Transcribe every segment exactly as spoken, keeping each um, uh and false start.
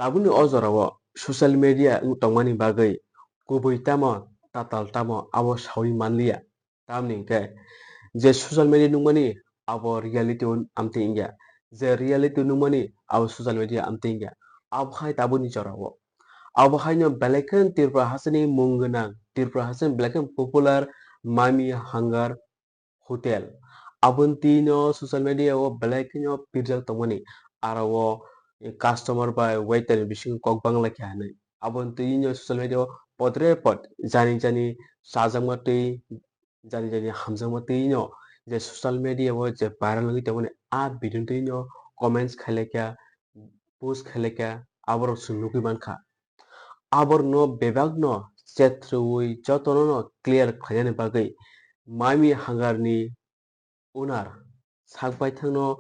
Tabukni o jorao social media wng tongmani bagwi kubui tamo tatal tamo abo saui manliya. Tamni hwnkhe je social media nukmani abo reality o amtwi wngya, je reality nukmani abo social media amtwi wngya. Abo hai tabukni jorao. Abo haino belai kheno Tripura hasteni mung gwnang, Tripura hasteni belai kheno popular Mami Hangar Hotel. Aboni twi no social media o belai kheno pirjak tongmani, aro o customer bai waiter ni bisingo kok bangla khe hinwi. Aboni twi no social media o podre pod jani jani chajakma twi, jani jani hamjakma twi no je social media o je viral wngwi tongmani a video twi no comments khailai kha, post khailai kha, aborok chwng nugwi mankha. Aborokno bebakno chetrwi jotono no clear khlainani bagwi Mami Hangarni owner sak baithangno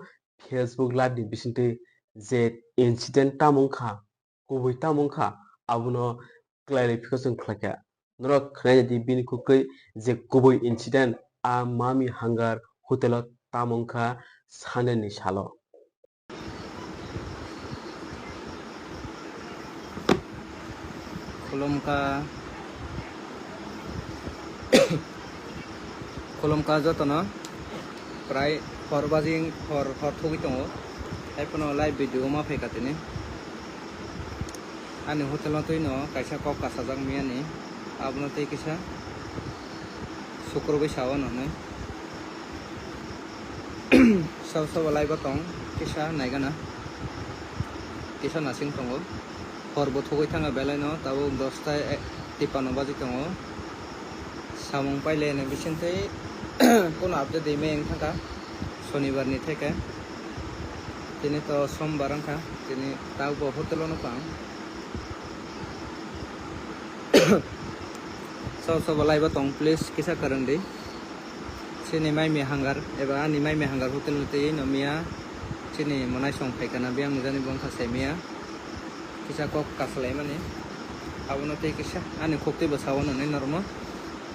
Facebook Live ni bisingtwi je incident tamo wngkha, kubui tamo wngkha, abono clarification khlaikha. Norok khnaina di bini kukui je kubui incident a Mami Hangar hotel o tamo wngkha Sunday ni salo. Khulumkha, khulumkha jotono, prai hor bajing hor hor thogwi tongo, haiphano live video ma phaikha tini. Ani hotel no twi no kaisa kok kasajak miyani, abono tei kisa sukrubwi sao nwnwi. Sabo sabo live o tong kisa naigana, kisa nasing tongo. Hor bo thogwi thangkha belai no, tabuk dosta tipano baji tongo. Samung pailai ni bisingtwi kono update rwmani wng thangkha. Sonibar ni theke. Tini to sombar wngkha. Tini tabuk bo hotel o nukha ang. Sabo sabo live o tong, please kisa kwrwng di. Chini Mami Hangar eba ani Mami Hangar hotel ni twi no miya chini mwnaisong phaikha na, biyang ni jani bo wngkha se miya. Kisa kok kasalaimani. Abono tei kisa ani khuktwi bwsao nwnwi norokno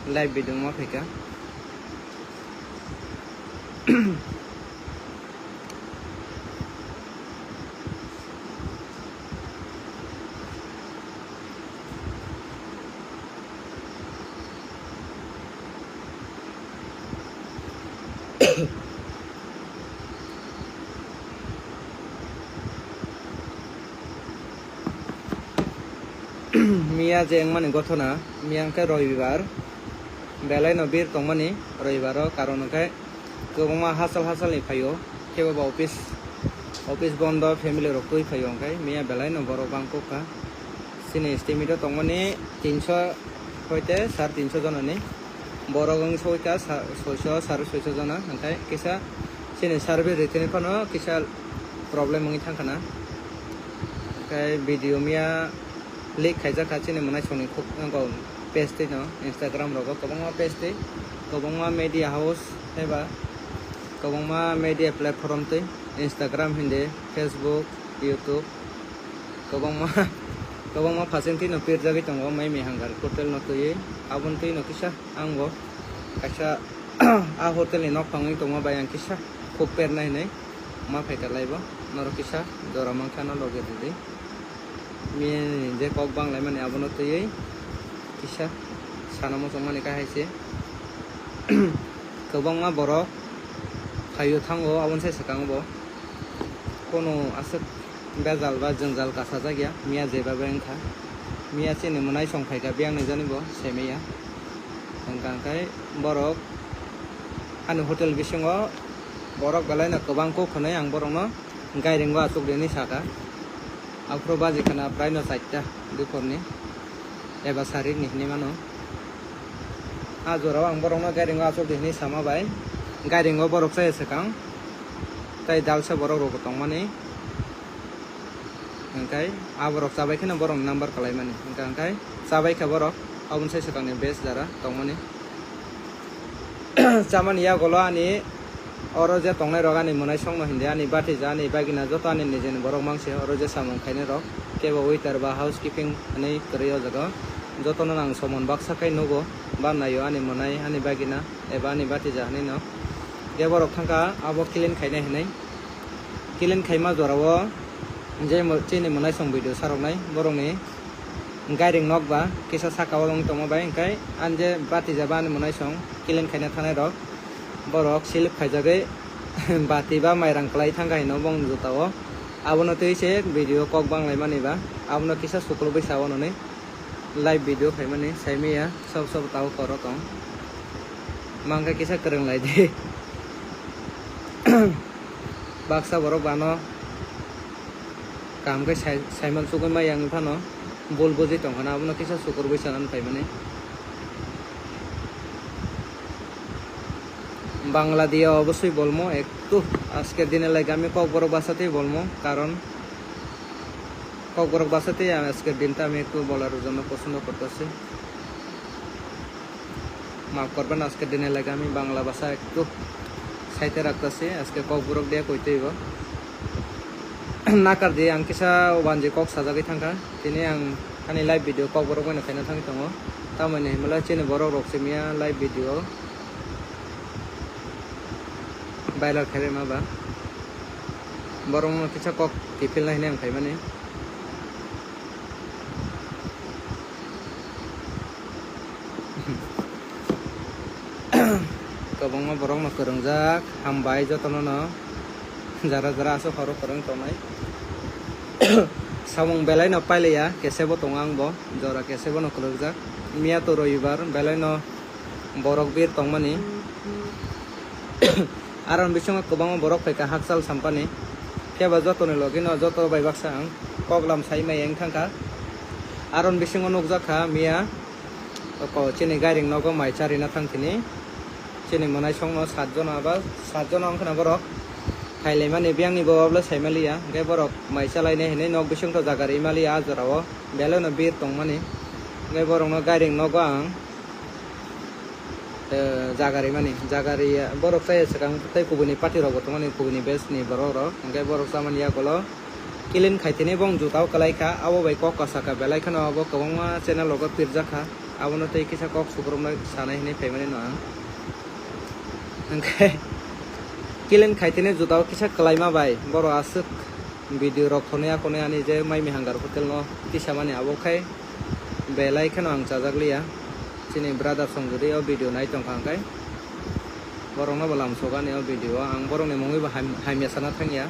live video ma phaikha. Miya je wngmani gothona, miya wngkhe roibar, belai no bir tongmani roibaro, karon hwnkhe kwbangma hachal hachal ni phaio, kebo ba office, office bondo, family rok twi phaio, hwnkhe miya belai no borok bang kok kha. Chini estimate o tongmani tinso hoite sar tinso jona ni. Borok wng soi kha sa-, soiso, sar soiso jona, hwnkhe kisa chini survey rwtini phano kisa problem wngwi thang khana. Hwnkhe video miya leak khaijak kha chini mwnaisongni khuk-, nogo page twi no, Instagram rogo kwbangma page twi, kwbangma media house eba kwbangma media platform twi, Instagram hindi, Facebook, YouTube, kwbangma, kwbangma phasen twi no pirjagwi tongo Mami Hangar hotel no twiwi. Aboni twi no kisa ang bo kaisa a hotel ni nokphang wngwi tongma bai ang kisa khuk pernai hinwi ma phaikha laibo. Norok kisa jora mankha no logi rwdi. Miyani je kok banglaimani abono twiwi kisa sana muchungmani kha hai se. Kwbangma borok phaio thango, aboni sai swkango bo. Kono aswk bejal ba jwngjal kasajak ya, miya jeba bai wngkha. Miya chini mwnaisong phaikha, biyang ni jani bo semiya. Hwnkha hwnkhe borok ani hotel bisingo borok belai no kwbang kok hwnwi ang borokno gairingo achuk rini saka. Aphuru baji khana prai no charta duphor ni eba sarik ni hinwi mano. A jorao ang borokno gairingo achuk di hinwi sama bai, gairingo borok chaya swkang tei dalsa borok rok bo tongmani. Hwnkhe a borok chabai kheno borokni number kalaimani. Hwnkhe hwnkhe chabai kha borok, aboni sai swkangni base jara tongmani. Chamani yagulo ani oro je tongnai rok ani mwnaisongno hindi, ani batija, ani bagina, joto ani nijini borok mangse oro je samung khainai rok, kebo waiter ba housekeeping hinwi kwrwi o jaga o. Jotono ang somon baksa khai nugo, ba naio ani mwnai, ani bagina eba ani batija hinwi no. Kebo rok thangkha abo clean khainai hinwi. Clean khaima jorao Je mo-, chini mwnaisong video saroknai borokni gairing nok ba kisa saka o wng tongma bai, hwnkhe ani je bati jaba ani mwnaisong kilin khaina thangnai rok, borok silip khaijagwi bati ba mairang kwlai thangkha hino bongni juta o. Abono twi se video kok banglaimani ba, abono kisa sukulugwi sa o nwnwi. Live video khaimani saimaya, sob sob tao koro tong. Mangkha kisa kwrwng lai di. Baksa borok bano kaham khe sai-, saiman sugwi ma yang phano bul buji tongkha na, abono kisa sukurwi sanani phaimani. Bangla দিয়ে অবশ্যই বলবো একটু। আজকের দিনে লাগে আমি ককবরক ভাষাতেই বলবো, কারণ ককবরক ভাষাতেই আজকের দিনটা আমি একটু বলার জন্য পছন্দ করতেছি। মাফ করবেন, আজকের দিনে লাগে আমি বাংলা ভাষা একটু সাইডে রাখতেছি, আজকে ককবরক দিয়ে কইতে হইব। নাকার দিয়ে আং কিসা ওয়ানজি কক সাজাগি থাকা, তিনি আং আনি লাইভ ভিডিও ককবরক মানে খাইনা থাকি দো। Tamoni himla chini borok rok simiya live video viral khaima ba. Borok no kisa kok kiphilna hinwi ang khaimani. Kwbangma borok no kwrwngjak, hambai jotono no. Jara jara aswk horo kwrwng tongnai. Samung belai no pailiya, kesebo tongo ang bo, jora kesebo no kwlwkjak. Miya to roibar, belai no borok bir tongmani. Aron bisingo kwbangma borok phaikha hakchal sampani. Phiya ba jotoni logi no joto bai baksa ang koklam sai mai wng thangkha. Aron bisingo nukjak kha miya. Oko chini gairing nogo mai charina thang tini. Chini mwnaisongno satjono aba, satjono wngkhana borok. Phailaimani biyangni bo ablo saimaliya. Hwnkhe borok mai chalaina hinwi nok bisingtwi jaga rimaliya ah jorao. Belai no bir tongmani. Hwnkhe borokno gairing nogo ang, eh, jaga rimani. Jaga riya, borok chaya swkang tei kubuni party rokbo tongmani, kubuni batch ni borok rok. Hwnkhe borok chamani yagulo. Kilin khaitini bong jutao kwlai kha, abo bai kok kwsa kha, belai kheno abo kwbangma channel rogo pirjak kha, abono tei kisa kok sukrumnai sanai hinwi phaimani no ang. Hwnkhe kilin khaitini jutao kisa kwlaima bai, borok aswk video rok khonwi akhonwi ani je mai mihanggar hotel no tisamani abo khai belai kheno ang chajak liya. Chini brother song jodi o video nai tongkha hwnkhe borokno bo lamsok ani o video o, ang borokni mungwi bo ham-, hamya sana thangya.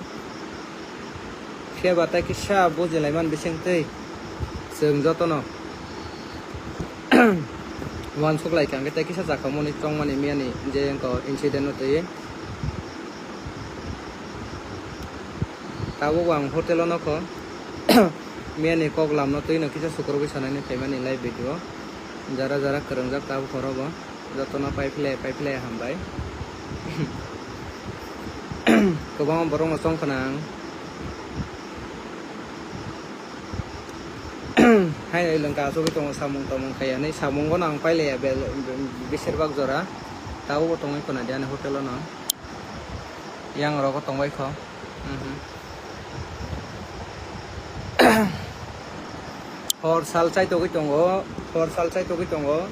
Phiya ba tei kisa bujilaimani bisingtwi chwng jotono uansuk lai kha, hwnkhe tei kisa jakhao mani chongmani miyani je wngkha incident no twiwi. Tabuk ang hotel o nokho miyani kok lamno twino kisa sukurubui sanani phaimani live video. Jara jara kwrwngjak tabuk horo bo. Jotono pai phle, pai phle hambai. Kwbangma borokno chong khna ang. Haino ilwng ka achugwi tongo samung tamung khaiya hinwi, samungo no ang pailaiya bel-, beshirbak jora. Tabukbo tongwi khna di ani hotel o no. Yang rogo tongbai kho. Mhm. Hor sal chaitogwi tongo, hor sal chaitogwi tongo.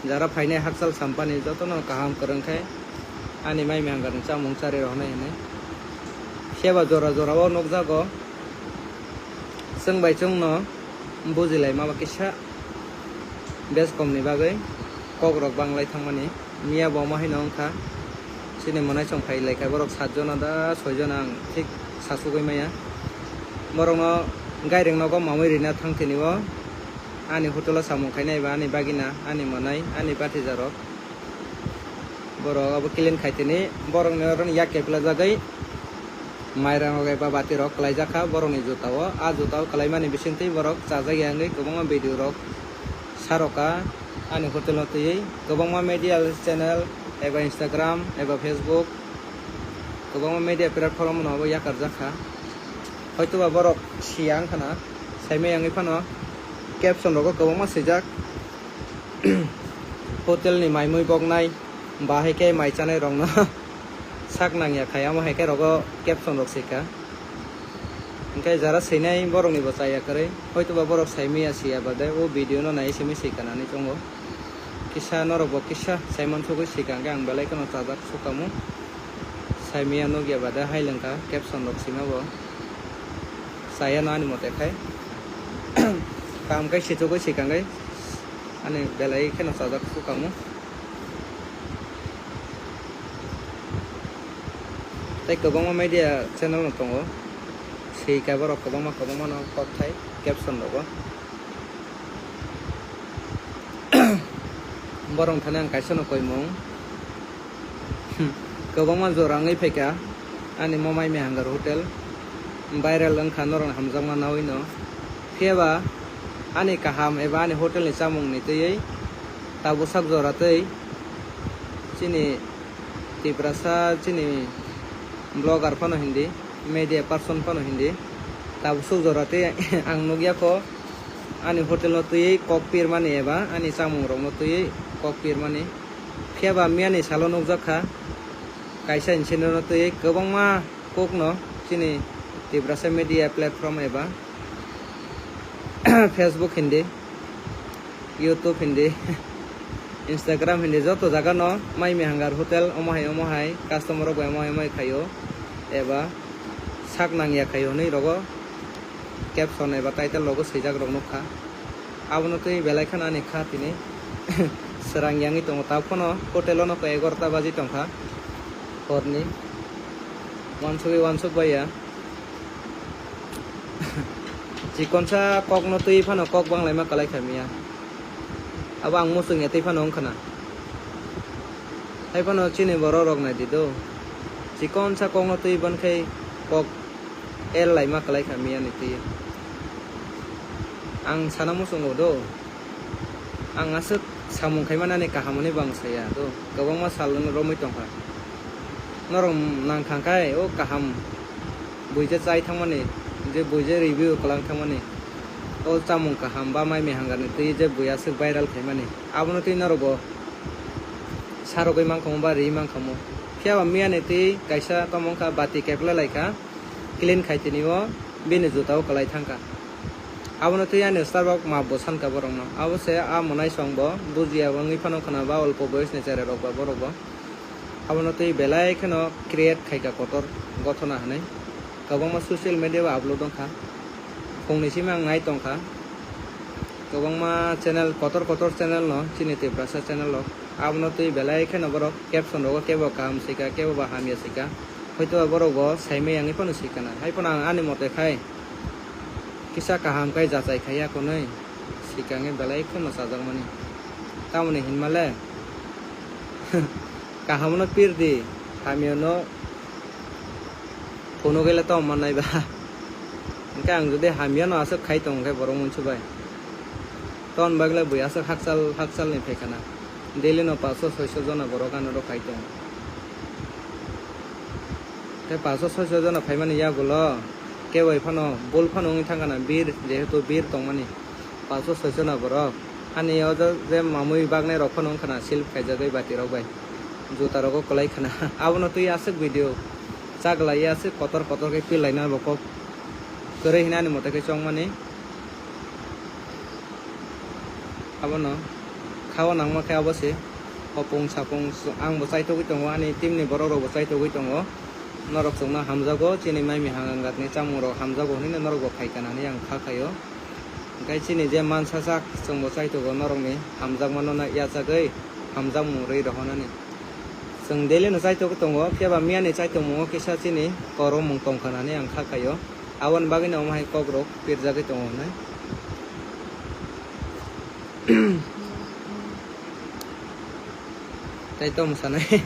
Jara phainai hakchal sampani jotono kaham kwrwng khe ani mai mihangani chamung chari rohornai hinwi. Phiya ba jora jora o nukjago. Chwng bai chwngno bujilaima ba kisa bes komni bagwi kokrok banglai thangmani. Miya bo omo haino wngkha. Chini mwnaisong phai laikha borok satjono da soijono ang thik sasugwi maya. Borokno gairing nogo mamwi rina thang tini o. Ani hotel o samung khainai ba ani bagina, ani mwnai, ani batijarok. Borok abo clean khai tini borokni oro yak keplajagwi mairang rok eba bati rok kwlaijak kha borokni juta o. A juta o kwlaimani bisingtwi borok chajak ya wngwi kwbangma video rok sarok kha ani hotel o twiwi. Kwbangma media channel eba Instagram eba Facebook, kwbangma media platform no abo yakarjak kha. Hoitoba borok siya wngkha na, saimaya wngwi phano caption rogo kwbangma swijak. Hotel ni mai mui boknai, ba hai khe mai chanai rokno sak nangya khai, amo hai khe rogo caption rok sika. Hwnkhe jara swinai borok ni bo chaya kwrwi, hoitoba borok saimaya siya bade o video no nai simi sika nani chongo. Kisa norok bo kisa saiman sogwi sika hwnkhe ang belai kheno chajak sukamo. Saimaya nukya bade hai lwngkha caption rok sima bo. Chaya no ani mote khai. Kam kai sichugwi sikangwi ani belai kheno chajak sukamo. Tei kwbangma media channel no tongo, swi kaiborok kwbangma kwbangma no kok thai caption rogo. Borok thani ang kaisa no koimung. Kwbangma jora wngwi phaikha ani Momai Mehangar Hotel viral wngkha norokni hamjakma naui no. Phiyaba ani kaham eba ani hotel ni chamung ni twiwi tabuk sak jora tei chini Tiprasa chini blogger phano hindi, media person phano hindi, tabuk sak jora tei ang nukya kho ani hotel no twiwi kok pirmani eba ani chamung rok no twiwi kok pirmani. Phiyaba miyani salo nukjak kha kaisa incident no twiwi kwbangma kok no chini Tiprasa media platform eba Facebook hindi, YouTube hindi, Instagram hindi joto jaga no Mai Mehangar Hotel omo hai omo hai customer rok bai omo hai omo hai khaio eba sak nangya khaio hinwi rogo caption eba title rogo swijak rok nukha. Abono twi belai kheno ani kha tini srang yangwi tongo, ta phano hotel o no koi egarota baji tongkha horni, uansugwi uansuk baiya. Chikonsa kokno twi phano kok banglaima kwlai kha miya. Abo ang muchungya tei phano wngkhana. Hai phano chini borok rok nai di do. Chikonsa kokno twi ban khai kok el laima kwlai kha miya ni twi. Ang sana muchungo do. Ang aswk samung khai manani kaham hwnwi bo ang saya do. Kwbangma sal romwi tongkha. Norok nang thang khai o kaham buija chai thangmani, je buija review kwlang thangmani, o chamung kaham ba mai mehangarni twi je bui aswk viral khaimani, abono twi norokbo sarogwi mankhamu ba riwi mankhamu. Phiyaba miyani twi kaisa tamo wngkha bati kepla laikha, clean khai tini o bini juta o kwlai thangkha. Abono twi ani Starbucks map bo sankha borokno. Abo se a mwnaisong bo bujiya wngwi phano khwna ba olpo boyosni cherai rok ba borok bo. Abono twi belai kheno create khaikha kotor gothona hwnwi kwbangma social media o upload wngkha. Phungni simi ang nai tongkha kwbangma channel, kotor kotor channel no chini Tiprasa channel rok. Abono twi belai kheno borok caption rogo kebo kaham swikha, kebo ba hamya swikha. Hoito borok bo saimaya wngwi phano swikha na. Hai phano ang ani mote khai kisa kaham khai jachai khaiya hwnwi swikangwi belai kheno chajakmani. Tamoni hinmale kaham no pirdi, hamya no phunugwi le tong mannai ba. Hwnkhe ang jodi hamya no aswk khai tong khe borok munsu bai. Ton bagwi le bui aswk hakchal hakchal ni phaikha na. Daily no paanch sho soi sho jona borok ano rw khai tongo. Tei paanch sho soi sho jona phaimani yagulo kebo phano bul phano wngwi thangkha na, bir, jehetu bir tongmani paanch sho soi sho na borok. Ani o je, je mamui baknai rok phano wngkha na silp khaijagwi bati rok bai, juta rogo kwlai khana. Abono twi aswk video chaglai aswk kotor kotor khe pil laina bo kok kwrwi hinani mote khe chongmani. Abono khao nangma khe abo se hopung sapung s-, ang bo chaithogwi tongo, ani team ni borok rok bo chaithogwi tongo. Norok chwngno hamjago, chini mai mihang angak ni chamung rok hamjago hinwi norok bo phaikha nani ang kha khaio. Hwnkhe chini je mansa sak chwng bo chaithogo norok ni hamjakmano no yachagwi hamjakmung rwi rohornani. Chwng daily no chaithogwi tongo, phiya ba miyani chaithokmungo kisa chini korokmung tongkha nani ang kha khaio. Aboni bagwino omo hai kok rok pirjagwi tongo hwnwi. Tei tamo sanai.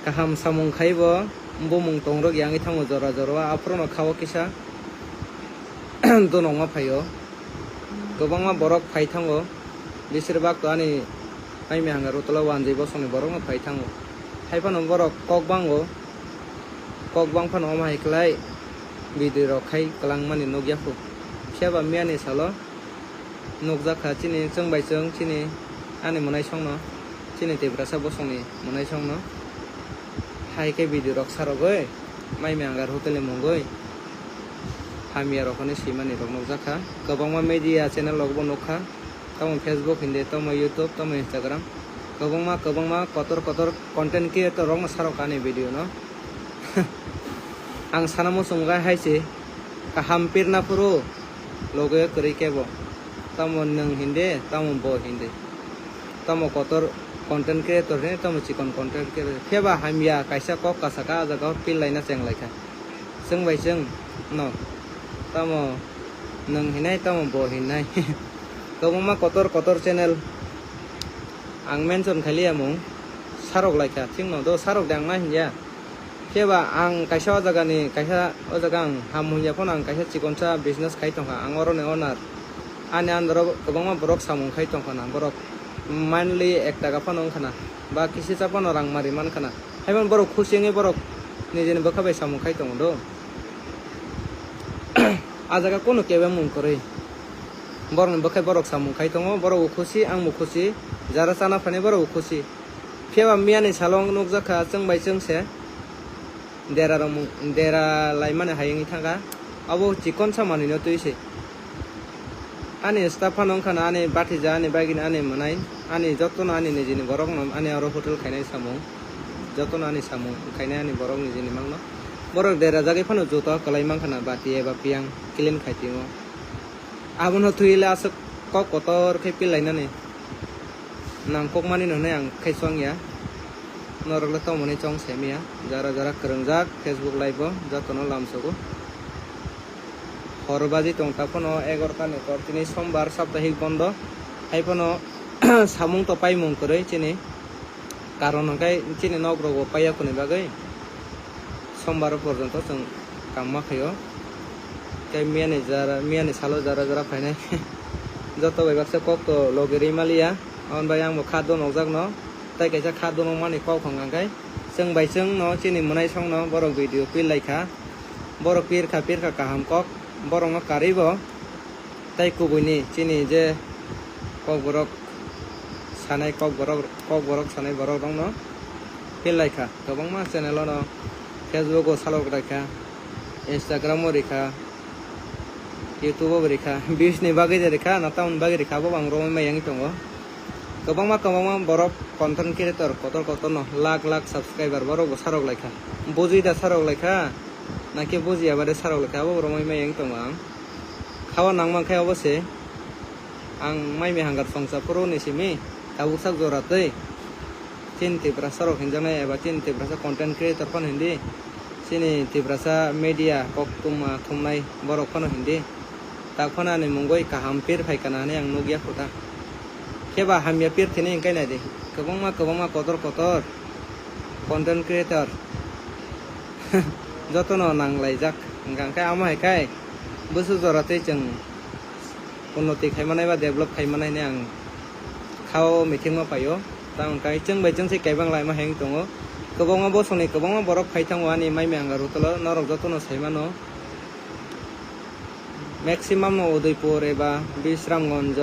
Kaham samung khai bo bumung tongrok yangwi thango jora jora o, aphuru no khao kisa donokma phaio. Kwbangma borok phai thango, bisir bak to ani mai mihanga rutula wanjwi bosongni borokno phai thango. Hai phano borok kok bango, kok bang phano omo hai khlai video rok khai kwlangmani nukya kho. Phiya ba miyani salo nukjak kha chini chwng bai chwng chini ani mwnaisongno, chini Tiprasa bosongni mwnaisongno hai khe video rok sarogwi mai mihanga rutulni mungwi hamya rok hwnwi swimani rok nukjak kha. Kwbangma media channel rok bo nukha. Tamo Facebook hindi, tamo YouTube, tamo Instagram. Kwbangma, kwbangma kotor, kotor content creator rokno sarok ani video no. Ang sana muchung gai hai se Kaham pirna phuru loge kwrwi kebo. Tamo nwng hinde, tamo bo hinde. Tamo kotor content creator hinde, tamo chikon content creator. Phiya ba hamya kaisa kok kasaka ah jaga o pil laina cheng laikha. Chwng bai chwng no. Tamo nwng hinai, tamo bo hinai. Kwbangma kotor kotor channel ang mention khailiya mung. Sarok laikha, chwng no do sarok de ang ma hinya. Phiya ba ang kaisa o jaga ni, kaisa o jaga ang ham hwnwi ya phano ang kaisa chikonsa business khai tongkha, ang oro ni owner. Ani under o kwbangma borok samung khai tongkha na, borok monthly ek taka phano wngkha na, ba kisisa phano rang mari mankha na. Haiphano borok khusi wngwi borok nijini bwkha bai samung khai tongo do. A jaga kunu kebeng mung kwrwi. Borokni bwkhai borok samung khai tongo, borok bo khusi, ang bo khusi, jara chana phainai borok bo khusi. Phiya ba miyani salo wng nukjakha chwng bai chwng se dera rok mung, dera laimani hai wngwi thangkha. Abo chikonsa manwino twi se. Ani staff phano wngkha na ani bathija, ani bagini, ani mwnai, ani jotono ani nijini borokno ani oro hotel khainai samung, jotono ani samung khainai ani borok nijini mangno. Borok dera jagwi phano joto kwlai mankha na bati eba piyang clean khai timo. Abono thwi le aswk kok kotor khe pil lainani nangkukmani no hwnwi ang khai chong ya. Norok le tongmani chong se miya. Jara jara kwrwngjak Facebook live o jotono lamsogo. Hor baji tong ta phano egarota ni kor, tini sombar saptahik bondo. Hai phano samung to paimung kwrwi chini. Karon hwnkhe chini nok rogo paiya khoni bagwi sombar porjonto chwng kam ma khaio. Tei miyani jara, miyani salo jara jara phainai. Joto bai baksa kok to logi rwi maliya. Aboni bai ang bo kha do nokjak no. Tei kaisa kha do nokmani kok hwnkha khe chwng bai chwng no chini mwnai song no borok video pil lai kha. Borok pir kha, pir kha kaham kok. Borok no karwi bo. Tei kubui ni chini je kokborok sanai, kokborok, kokborok sanai borok rok no pil lai kha. Kwbangma channel o no, Facebook o salok lai kha, Instagram o ri kha, YouTube o bo ri kha, views ni bagwi je ri kha, na tamoni bagwi ri kha, abo bo ang romwi ma yang tongo. Kwbangma, kwbangma borok content creator kotor kotor no lakh lakh subscriber borok bo sarok lai kha. Bujui da sarok lai kha, na khe bujiya ba de sarok lai kha, abo bo romwi ma yang tongo ang. Kha o nang man khe obo se. Ang mai mihanggar songcha phuru ni simi tabuk sak jora twi chini Tiprasa rok hinjaknai eba chini Tiprasa content creator phano hindi, chini Tiprasa media koktwma thumnai borok phano hindi, tak phano ani mungwi kaham pir phai kana hinwi ang nukya kho ta. Khe ba hamya pir thini hwnkhe nai di, kwbangma kwbangma kotor kotor content creator jotono nang laijak, hwnkha khe amo hai khai bwswk jora twi chwng unnoti khai manai ba develop khai manai hinwi ang kha o meeting ma phaio. Tamo hwnkhe chwng bai chwng se kaibang laima hai wng tongo. Kwbangma bosongni kwbangma borok phai thango ani mai mihanggar hotel o, norok jotono sai mano. Maximum no Udaipur eba Bisramganj,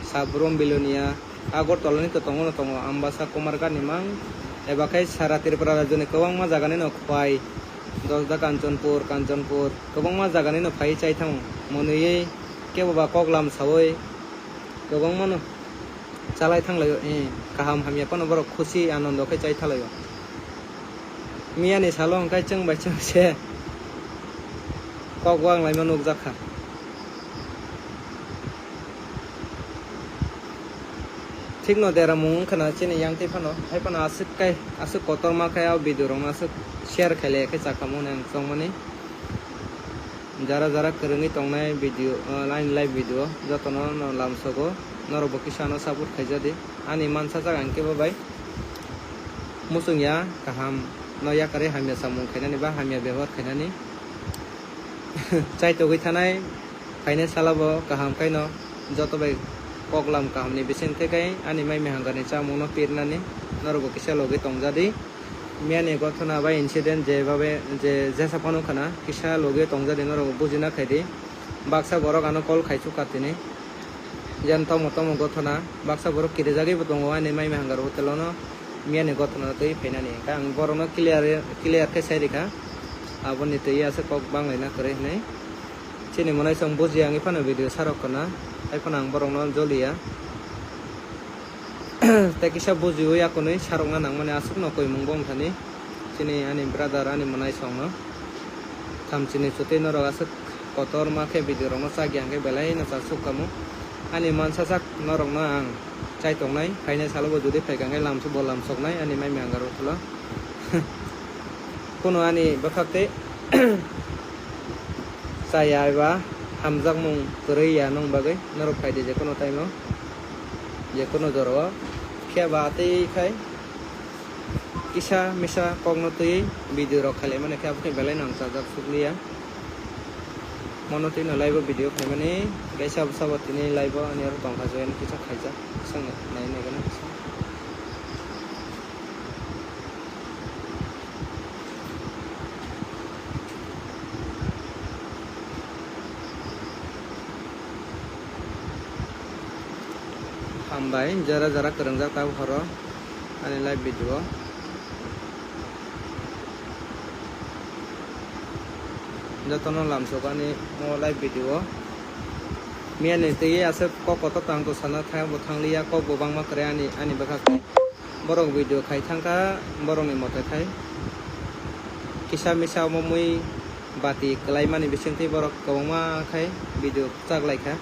Sabrum, Bilonia, Agartala ni to tongo no tongo, Ambasa, Kumarghat ni mang eba khai sara Tripura rajyo ni kwbangma jaga ni no Khwai, Dosda, Kanchanpur, Kanchanpur, kwbangma jaga ni no phai chai thango. Monwi kebo ba kok lam sawi kwbangma no chalai thanglaio, eh, kaham hamya phano borok khusi anondo khe chai thalaio. Miyani salo hwnkhe chwng bai chwng se kok wanglaima nukjak kha. Thikno deramung wngkha na chini yang twi phano, hai phano aswk kai, aswk kotorma khai o video rokno aswk share khailaiya khe chakhamu hwnwi ang chongmani. Jara jara kwrwngwi tongnai video, ah, ani live video jotono no lamsogo, norok bo kisa ano support khaijadi. Ani mansa jak ang kebo bai muchung ya kaham no yakarwi hamya samung khainani ba hamya bebohar khainani. Chaitogwi thanai phainai sala bo kaham khaino joto bai koklam kahamni bising tei kai ani mai mihangani chamungno pirnani norok bo kisa logwi tongjadi. Miyani gothona ba incident je babe je jesa phano khana kisa logwi tongjadi norok bujina khaidi. Baksa borok ano call khai chukha tini. Jan tomo tomo gothona baksa borok kirijagwi bo tongo ani mai mihangaro hotel ono miyani gothona twi phainani. Hwnkhe ang borokno clear clear khe sai rikha. Aboni twi aswk kok banglaina kwrwi hinwi. Chini mwnai chwng bujiya wngwi phano video sarok khna. Hai phano ang borokno joliya. Tei kisa bujiwi akonwi sarokna nangmani aswkno koimung bongthani chini ani brother ani mwnaisongno thamchini chutwi norok aswk kotorma khe video rokno chak ya hwnkhe belai no chasuk kamo. Ani mansa sak norokno ang chai tongnai, phainai salo bo jodi phaikha hwnkhe lamsok bo lamsoknai ani mai mangaro thulo. Kuno ani bwkhak tei chaya eba hamjakmung kwrwi ya nong bagwi norok phaidi je kuno time o, je kuno jora o. Khe ba tei khai kisa misa kokno twiwi video rok khailaimani khe aboni belai no ang chajak sukliya. Mono twi no live o video khaimani, kaisa sabo tini live o ani oro tongkha join kisa khaijak, swng nai nai gana. Hambai, jora jora kwrwngjak tabuk horo ani live video o. Jotono lamsok ani o live video o. Miyani twi aswk kok kotor tang to sana thang bo thangliya, kok bo bangma kwrwi ani, ani bwkhak tei. Borok video khai thangkha borokni mote khai. Kisa misa omo mui bati kwlaimani bisingtwi borok kwbangma khai video chak laikha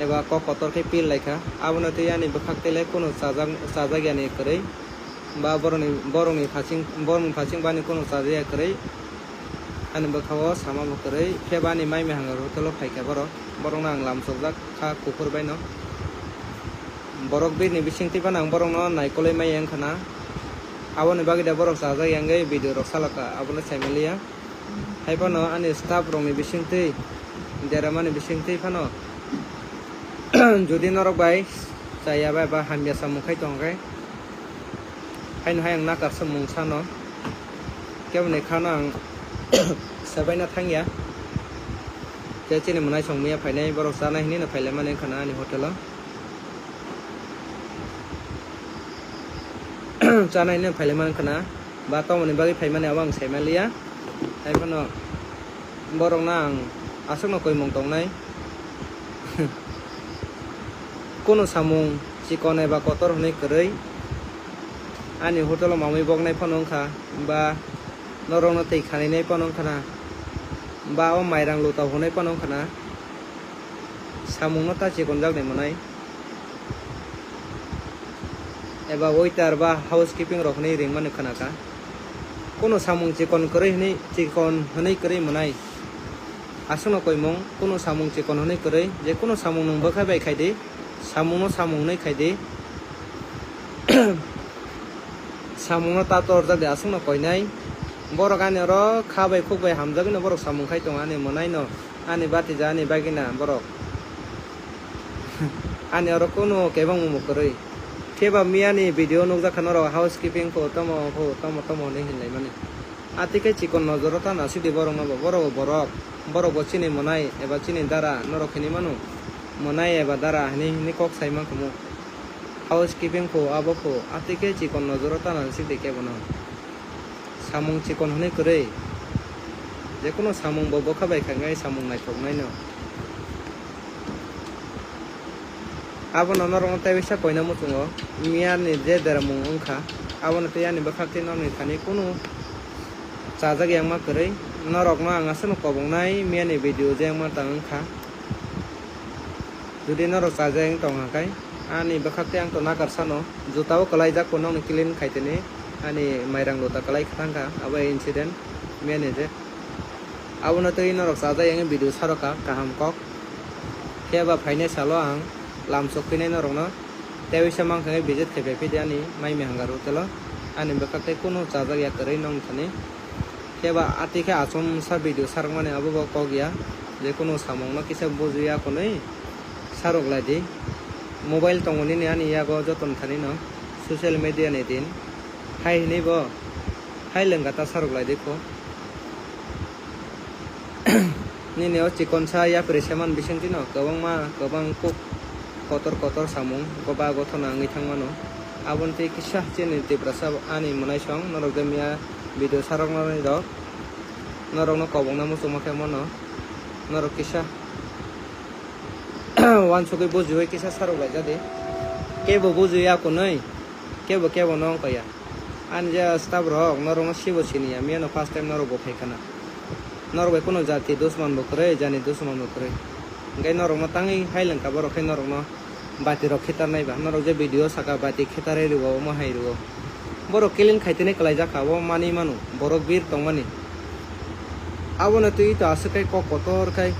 eba kok kotor khe pil laikha. Abono twi ani bwkhak tele kunu chajak, chajak yani kwrwi ba borokni, borokni phasing, borokni phasing bani kunu chajakya kwrwi. Ani bwkha o sama bo kwrwi, khe bani mai mihang rok hotel o phaikha borok. Borokno ang lamsokjak kha kuphur baino. Borok bini bisingtwi phano ang borokno naikolwi maya wngkha na. Aboni bagwi da borok chajak ya wngwi video rok salaka, abono saimaliya. Hai phano ani staff rokni bisingtwi, deramani bisingtwi phano jodi norok bai chaya bai ba hamya samung khai tong khe, haino hai ang nakarsa mung sano. Keboni khano ang sebaina thangya. Je chini mwnai song miya phainai borok chanai hinwi no phailaimani wngkha na ani hotel o. Chanai hinwi phailaimani wngkha na. Ba tongmani bagwi phaimani abo ang saimaliya. Hai phano borokno ang aswkno koimung tongnai. Kunu samung chikon eba kotor hwnwi kwrwi ani hotel o mamwi boknai phano wngkha, ba norokno twi khaninai phano wngkha na, ba o mairang luta hwnwi phano wngkha na, samungno ta chikonjakni mwnai. Eba waiter ba housekeeping rok hwnwi ringmani khnakha. Kunu samung chikon kwrwi hwnwi, chikon hwnwi kwrwi mwnai. Aswkno koimung, kunu samung chikon hwnwi kwrwi, je kunu samung nwng bwkhai bai khai di, samungno samung hwnwi khai di. Samungno ta torjak di, aswkno koinai. Borok ani oro kha bai khuk bai hamjagwino borok samung khai tongo ani mwnaino, ani batija, ani bagina borok. Ani oro kunu kebangma mwkhwrwi. Khe ba miyani video nukjakha norok housekeeping kho, tomo kho, tomo tomo hwnwi hinlaimani. Atwkhe chikon nojoro ta nasidi borokno bo, borok bo borok, borok bo chini mwnai eba chini dara norok hinwi mano. Mwnai eba dara hinwi hinwi kok sai mankha mo. Housekeeping kho, abo kho, atwkhe chikon nojoro ta nasidi kebono. Samung chikon hwnwi kwrwi. Jekunu samung bo bwkha bai khainai samung naithoknaino. Abono norokno tei waisa koina muchungo, miyani je deramung wngkha, abono tei ani bwkhak tei norokni thani kunu chajak yangma kwrwi. Norokno ang aswkno koboknai miyani video je wngma tang wngkha. Jodi norok chajak wng tong kha khe, ani bwkhak tei ang to nakar sano, juta o kwlaijak bo nokni clean khai tini, ani mairang luta kwlai kha thang kha, abo incident miyani je. Abono tei norok chajak yangwi video sarokha kaham kok. Khe ba phainai salo ang lamsok phinai norokno tei waisa mankha khe visit khai phai phidi ani mai mihang rok telo, ani bwkhak tei kunu chajak ya kwrwi nokni thani. Khe ba atwkhe achomsa video sarokmani abo bo kok ya, je kunu samungno kisa bujiya kunui sarok lai di. Mobile tongo nini ani yago joto ni thani no, social media ni din. Hai hinui bo, hai lwngkha ta sarok lai di kho. Nini o chikonsa yapri seman bisingtwi no kwbangma, kwbang kuk kotor kotor samung goba gothona wngwi thang mano. Aboni tei kisa chini Tiprasa ani mwnaisong norok de miya video saroknani rok norokno kobokna muchungma khe mano. Norok kisa wansugwi bujiwi kisa sarok laijadi. Kebo bujiya kunui, kebo kebo no wngkha ya. Ani je staff rok norokno sibo siniya, miyano first time norok bo phaikhana. Norok bai kunu jati dusman bo kwrwi, jani dusman bo kwrwi. Hwnkhe norokno tangwi hai lwngkha borok khe norokno bati rok khitarnai ba. Norok je video saka bati khitarwi rwo, omo hai rwo. Borok killing khaitene kwlaijak kha, obo manwi mano. Borok bir tongmani. Abono twi to aswk kai kok kotor khai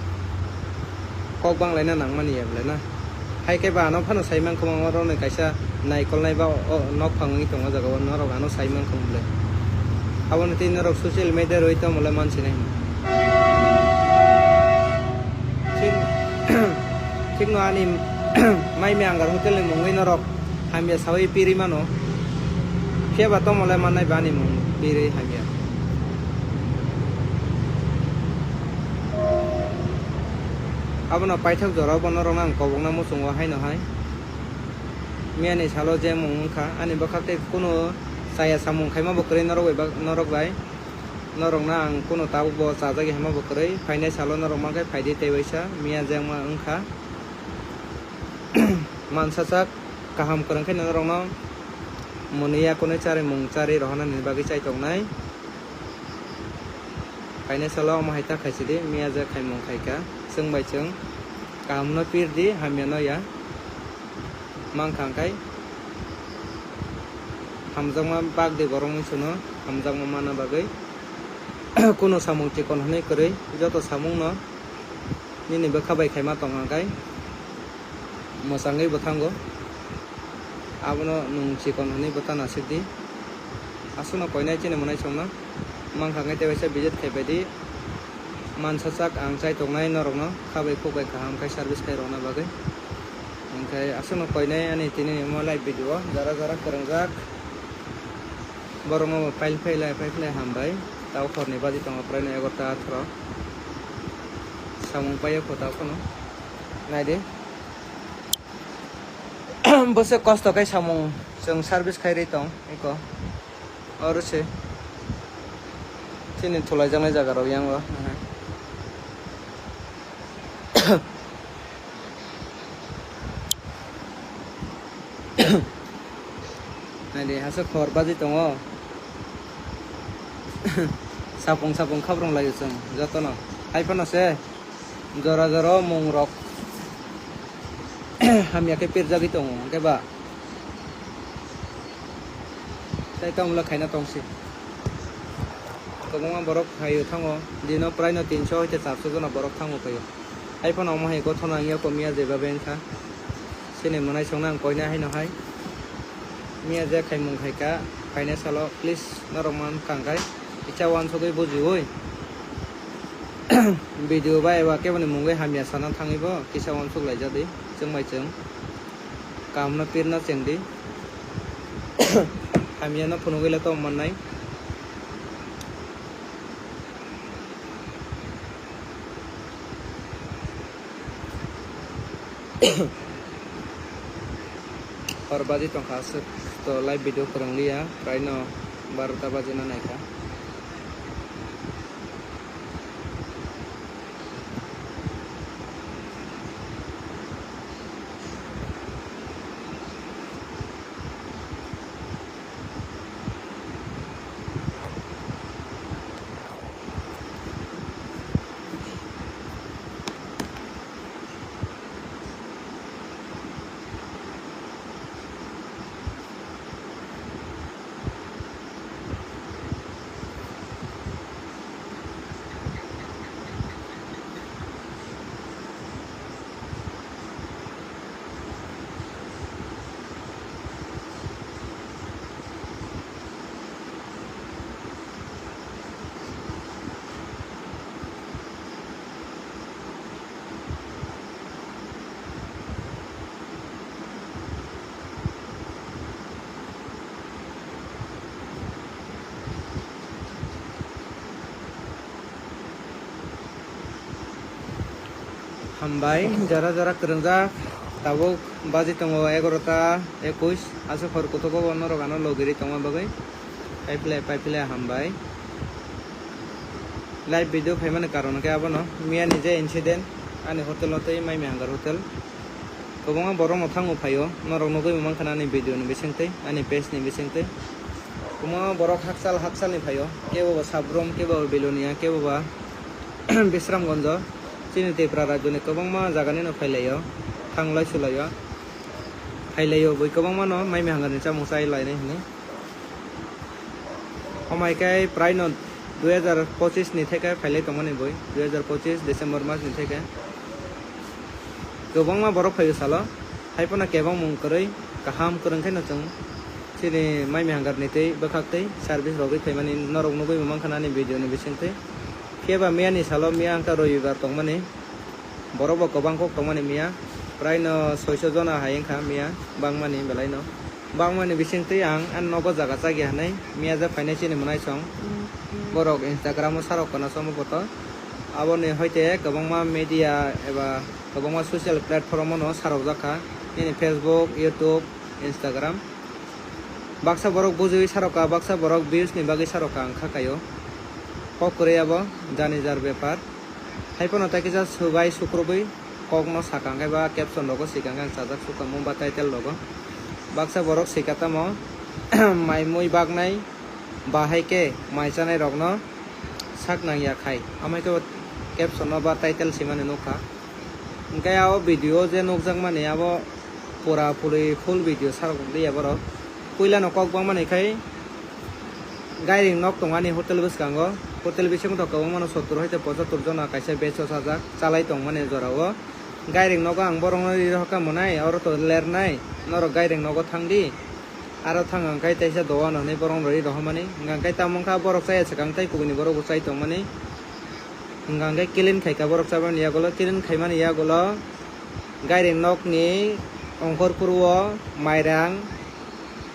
kok banglaina nangmani ya bwle na. Hai khe ba ano phano sai mankha, omo rokni kaisa naikolnai ba o nok phang wngwi tongo jaga o, norok ano sai mankha bwle. Abono tei norok social media rwi tongmole mansinai. Thik, thikno ani mai mi angar hotel ni mungwi norok hamya sawi piri mano. Phiya ba tongmole mannai ba ani mung piri hamya. Abono paithak jora o bono rok ang kobokna muchungo haino hai. Miyani salo je mung wngkha, ani bwkhak tei kunu chaya samung khaima bo kwrwi norok bai bak-, norok bai. Norokno ang kunu tabuk bo chajagwi hama bo kwrwi. Phainai salo norok mankhe phaidi tei waisa miya jengma wngkha. Mansa sak kaham kwrwng khe norokno mwnwi yakunwi charwi mung charwi rohornani bagwi chaitongnai. Phainai salo omo hai ta khaisidi, miya je khaimung khaikha, chwng bai chwng kahamno pirdi, hamyano ya. Mankha hwnkhe hamjakma bakdi borokni chwngno hamjakma manna bagwi. Kunu samung chikon hwnwi kwrwi, joto samungno nini bwkha bai khaima tongkha hwnkhe mwchangwi bo thango. Abono nwng chikon hwnwi bo ta nasikdi. Aswkno koinai chini mwnaisongno mankha hwnkhe tei waisa visit khaibaidi. Mansa sak ang chai tongnai norokno kha bai khuk bai kaham khai service khai rwna bagwi. Hwnkhe aswkno koinai ani tini omo live video o jara jara kwrwngjak. Borokno bo pail phailai pail phailai hambai. Tao horni baji tongo prai no egarota atharo. Samung paio kho tao phano. Naidi. Bwswk kosto khe samung chwng service khai rwi tong eko. Oro se chini thulaijaknai jaga rok yang o. Naidi, hasa khor baji tongo. Sapung sapung khabrung laio chwng jotono. Hai phano se jora jora o mung rok hamya khe pirjagwi tongo, hwnkhe ba tei tamo le khaina tong se. Kwbangma borok phaio thango, dino prai no tinso hoite charso jona borok thango phaio. Hai phano omo hai gothona wngya kho miya jeba bengkha. Chini mwnaisongno ang koinai haino hai. Miya je khaimung khaikha, phainai salo please norok man kangkhai kisa uansugwi bujiwi video bai eba keboni mungwi hamya sana thangwi bo kisa uansuk laijadi chwng bai chwng. Kahamno pirna chengdi. Hamyano phunugwi le tong mannai. Hor baji tongkha aswk to live video kwrwng liya, prai no barota baji no naikha. Hambai, jora jora kwrwngjak, tabuk baji tongo egarota ekush, aswk hor kutugo bo norok ano logiri tongma bagwi. Paiphle, paiphle hambai. Live video phaimani karon khe abono, miyani je incident, ani hotel o tei Maimi Hangar Hotel. Kwbangma borok no thango phaio, norok nugwi mankha ani video ni bisingtwi, ani page ni bisingtwi. Kwbangma borok hakchal hakchal ni phaio, kebo bo Sabrum, kebo bo Belonia, kebo ba Bisramganjo, chini Tripura rajyoni kwbangma jaganino phailaio, thanglai sulaio, phailaio, bui kwbangmano mai mihangarni chamung chai lainai hinwi. Omo hai khe prai no dui hajar pochis ni theke phailai tongmani bui, dui hajar pochis December mas ni theke kwbangma borok phaio salo, hai phano kebengmung kwrwi kaham kwrwng khe no chwng chini mai mihangarni twi bwkhak twi service rogwi phaimani norok nugwi bo mankha ani video ni bisingtwi. Phiya ba miya ni salo, miya wngkha robibar tongmani. Borok bo kwbang kok tongmani miya, prai no soiso jona hai wngkha miya, bangmani belai no. Bangmani bising twi ang ani nogo jaga chagi hinwi miya je phainai chini mwnaisong. Borok Instagram o sarok kana somo poto. Aboni hoite kwbangma media eba kwbangma social platform o no sarok jakha. Nini Facebook, YouTube, Instagram. Baksa borok bujui sarok ka, baksa borok views ni bagwi sarok ka wngkha kaio. Kok kwrwi abo jani jar bepar. Hai phano tai kisa swbai sukrubwi kokno saka hwnkhe ba caption rogo sika hwnkhe ang chajak sukha mung ba title rogo. Baksa borok sika tamo mai mui baknai ba hai khe mai chanai rokno sak nang ya khai. Amai khe caption no ba title simani nukha. Hwnkhe o video je nukjakmani abo pura puri full video sarok liya borok. Puila no kok bangmani khai gairing nok tongo ani hotel bwskango. Hotel bisingo to kwbangma no sottur hoite pochattur jona kaisa batch o sajak chalai tongmani jorao. Gairing nogo ang borokno ri rohorkha mwnai, oro to lernai, norok gairing nogo thangdi. Aro thang ang khai teisa dogan hinwi borokno ri rohormani. Hwnkha khe tamo wngkha borok chaya swkang tei kubuni borok bo chai tongmani. Hwnkha khe clean khaikha borok chabani yagulo, clean khaimani yagulo gairing nokni ongkhorphuru o mairang,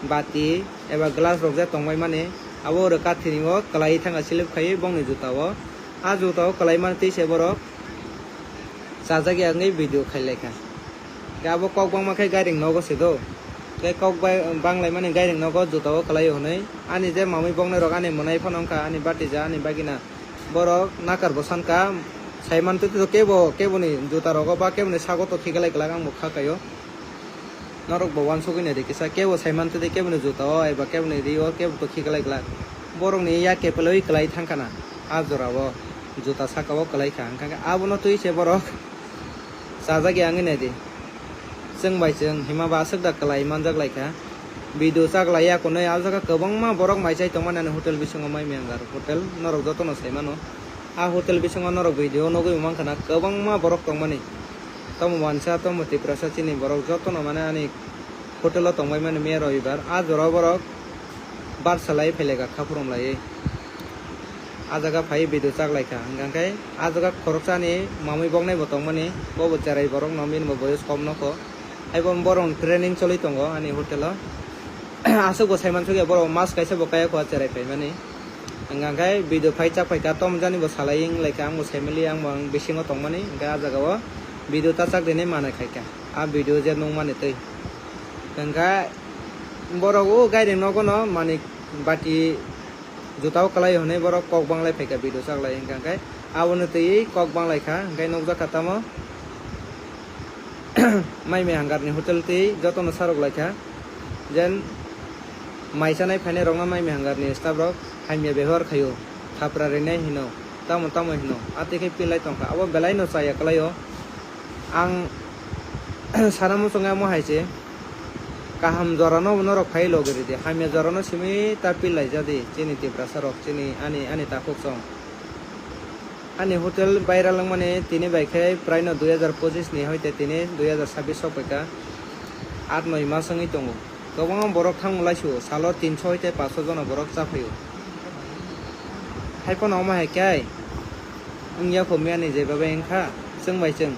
bati eba glass rok je tongbai mani, abo rwkathini o kwlaiwi thangkha slip khaiwi bongni juta o. A juta o kwlai mani twi se borok chajak ya wngwi video khai laikha. Khe abo kok bangma khe gairing nogo se do. Khe kok bai-, bang lai mani gairing nogo juta o kwlai o hwnwi. Ani je mamwi boknai rok ani mwnai phano wngkha ani batija ani bagina. Borok nakar bo sankha, sai mantwi twi kebo, keboni juta rogo ba keboni sago to khiklai glak ang bo kha kaio. Norok bo uansugwi naidi kisa, kebo sai mantwi twi keboni juta o eba keboni ri o kebo to khiklai glak. Borokni yak kepelwi kwlai thangkha na a jora o, juta saka o kwlai kha, hwnkha khe abono twi se borok chajak ya wngwi naidi. Chwng bai chwng hima ba aswk da kwlai manjak lai kha. Video chak lai ya kunui, ah jaga kwbangma borok mai chai tongmani ani hotel bisingo mai miyangar hotel norok jotono sai mano. Ah hotel bisingo norok video nugui bo mankha na kwbangma borok tongmani. Tamo wansa, tamo tiprasa chini borok jotono mane ani hotel o tongbai mani miya robibar. Ah jora o borok bar salai phailaika khaphrom laiwi. Ah jaga phaiwi video chak laikha, hwnkha khe ah jaga khoroksani mamwi boknai bo tongmani, bo bo cherai borok no, bini bo boyos kom nokho. Haibo borok training choli tongo ani hotel o. Aswk bo sai mansukya borok mas kaisa bo kaya kho cherai phaimani. Hwnkha khe video phai chak phaikha, tom jani bo salai wng laikha, ang bo sai mali, ang bo ang bisingo tongmani, hwnkhe ah jaga o video ta chak rinai manai khaikha. Ah video je nukmani twi. Hwnkha borok o gairing nogo no mani bati juta o kwlai hwnwi borok kok banglai phaikha video chaklai, hwnkha khe aboni twi kok banglai kha, hwnkhe nukjakha tamo mai miyangarni hotel twi jotono sarok laikha, jen mai chanai phainai rokno mai miyangarni staff rok hamya bebohar khaio, thapra rinai hino, tamo tamo hino, atwi khe pilai tongkha, abo belai no chaya kwlaio. Ang sana muchungo amo hai se, kaham jorano norok phai logi ridi, hamya jorano simi ta pil laijadi, chini Tiprasa rok, chini ani, ani takhuk song. Ani hotel viral wngmani tini bai khe praino dui hajar pochis ni hoite tini dui hajar sabbish sok paikha, aat noi mas wngwi tongo. Kwbangma borok thangmung laisio, salo tinso hoite paanso jona borok cha phaio. Hai phano omo hai khe wngya kho miyani je babai wngkha, chwng bai chwng.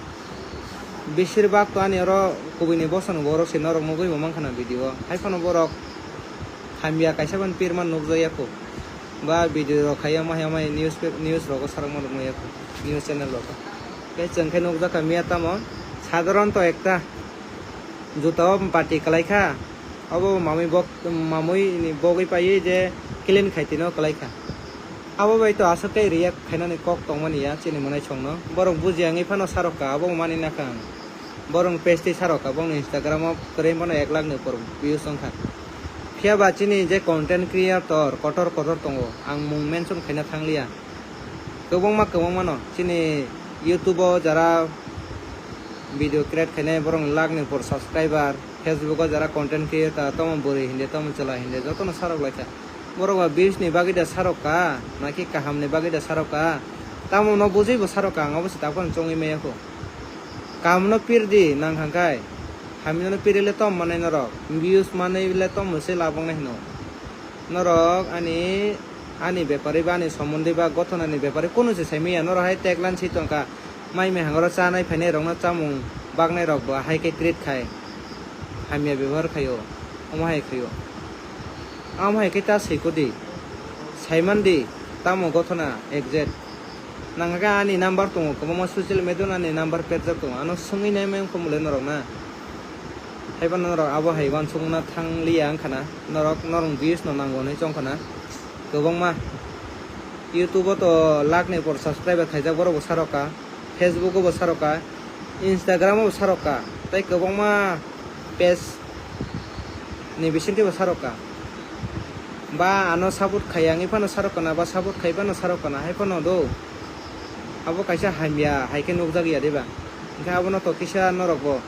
Besir bak to ani oro kubui ni bosong borok se norok nugui bo mankha na video o. Hai phano borok hamya kaisa ban pirma nukjakya kho. Ba video rok khai omo hai omo hai news pe-, news rogo sarokma rok nukya kho, news channel rogo. Tei chwng khe nukjakha miya tamo sadharanto ekta juta o bati kwlai kha. Obo mamui bok, mamui ni bogwi paiwi je clean khai tino kwlai kha. Abo bai to aswk tei react khainani kok tongmani ya chini mwnaisongno. Borok bujiya wngwi phano sarok kha, abo mani nakha ang. Borok page tei sarok kha, bongni Instagram o kwrwi phano ek lakh ni upor views wngkha. Phiya ba chini je content creator kotor kotor tongo, ang mung mention khaina thangliya. Kwbangma, kwbangma no chini YouTube o jara video create khainai, borok ni lakh ni por subscriber, Facebook o jara content creator, tamo bwrwi hindi, tamo chwla hindi, jotono sarok laikha. Borok ba views ni bagwi da sarok ka, naki kaham ni bagwi da sarok ka? Tamo no bujui bo sarok ka, ang obo se takhwno chongwi maya kho. Kaham no pir di nang hangkai, hamya no pir le tom manai norok, views manai le tom se labang nai hino. Norok ani, ani bepari ba ani somondi ba gothona ni bepari kunu se sai maya, norok hai tagline si tongkha, mai mihang oro chanai phainai rokno chamung baknai rok bo hai khe treat khai, hamya bebohar khaio, omo hai khaio, amo hai khe ta siko di, saiman di, tamo gothona exact. Nang khe ani number tongo, kwbangma social media o ani number perjak tongo, ano swngwi nai mai wngkha mole norok na. Haiphano norok abo hai uansukna thangliya wngkha na, norok norok views no nango hinwi chong kha na. Kwbangma YouTube o to lakh ni por subscriber khaijak, borok bo sarok ka, Facebook o bo sarok ka, Instagram o bo sarok ka, tei kwbangma page ni bisingtwi bo sarok ka. Ba ano support khai, ang phano sarok kana, ba support khai phano sarok kana, hai phano do. Abo kaisa hamya hai khe nukjak ya diba? Hingkhe abono to kisa norok bo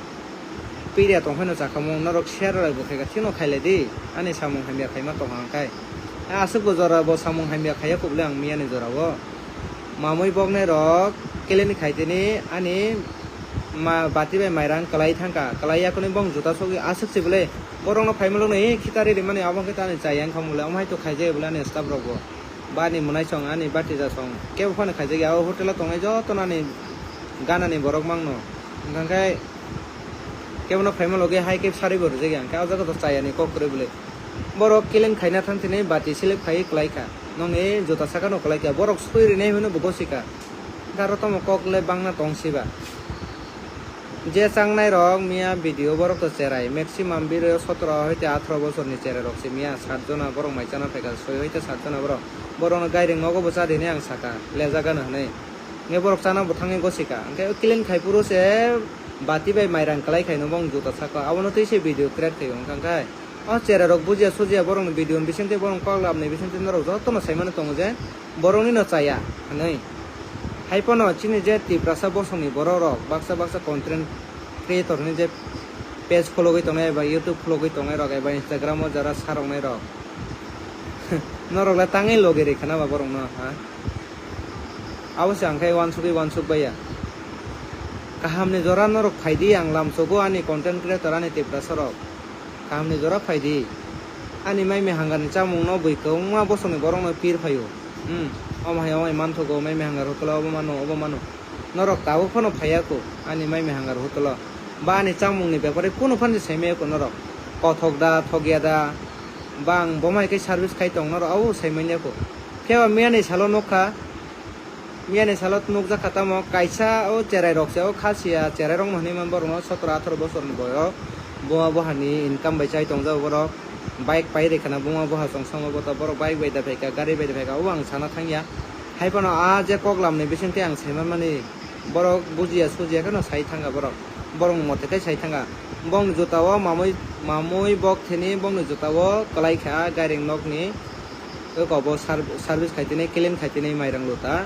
pirya tong phano chakhamung, norok share rok bo khaika thino khailai di, ani samung hamya khaima tong hang khai. Aswk bo jora bo samung hamya khaiya kubule ang miyani jora o. Mamui boknai rok keleni khaitini ani ma bati bai mairang kwlai thangkha, kwlai yakuni bong juta sogwi aswk se bwle borokno phaimalo ni khitari rimani abo hwnkhe tani chaya wngkha mole omo hai to khaijaya bwle ani staff rok bo. Bani mwnaisong ani batija song kebo phano khaijak ya o hotel o tongnai joto nani ganani borok mangno hwnkha khe kebono phaima logi hai khe sari bo rijak ya hwnkhe o jaga to chaya ni kok kwrwi bwle. Borok keleng khaina thang thini bati selep khai kwlai kha. Nokni juta saka no kwlai kha. Borok soi rinai hwnwi bo gosi kha. Hwnkhe aro tamo kok le bangna tong siba. Je changnai rok miya video borok to cherai. Maximum biro sotro hoite atharo bosor ni cherai rok se miya sat jona borok mai chana phaikha. Soi hoite sat jona borok. Borok no gairing nogo bo cha di hinwi ang saka. Lejak gana hinwi. Hwnkhe borok chana bo thangwi gosi kha. Hwnkhe o keleng khai phuru se bati bai mairang kwlai khai no bong juta saka. Abono twi se video create khai wngkha khe. O cherai rok bujiya sujiya borokni video ni bisingtwi borokni kok labni bisingtwi norok jotono saimano tongo je borokni no chaya hinwi. Hai phano chini je Tiprasa bosongni borok rok baksa baksa content creator hinwi je page khulogwi tongnai eba YouTube khulogwi tongnai rok eba Instagram o jara saroknai rok norok le tangwi logi rikha na ba borokno ha? Abo se ang khe uansugwi uansuk baiya. Kahamni jora norok phai di, ang lamsogo ani content creator ani Tiprasa rok. Kahamni jora phai di. Ani mai mihangani chamungno bui kwbangma bosongni borokno pir phaio. Hmm, omo hai omo hai manthogo, mai mihangar hotel o obo mano, obo mano. Norok tabuk phano phaiya kho ani mai mihangar hotel o. Ba ani chamungni bepare kunu phano se saimaya kho norok. Kothok da, thokya da, ba ang bomo hai khe service khai tong norok abo saimanya kho. Phiya ba miyani salo nukha, Miyani salo nukjak kha tamo kaisa o cherai rok se o kha siya cherai rok no hinwi man borok no sotro atharo bosor ni boyok buma buha ni income bai chai tongjak borok bike pai rikha na buma buha chwng song o bo to borok bike bai da phaikha gari bai da phaikha o ang sana thangya hai phano a je koklam ni bisingtwi ang sai man mani borok bujiya sujiya kheno sai thangkha borok borok ni mote khe sai thangkha bong juta o mamui mamui bok thini bong ni juta o kwlai kha gairing nok ni. Eko bo serv-, service khai tini, clean khai tini mairang luta.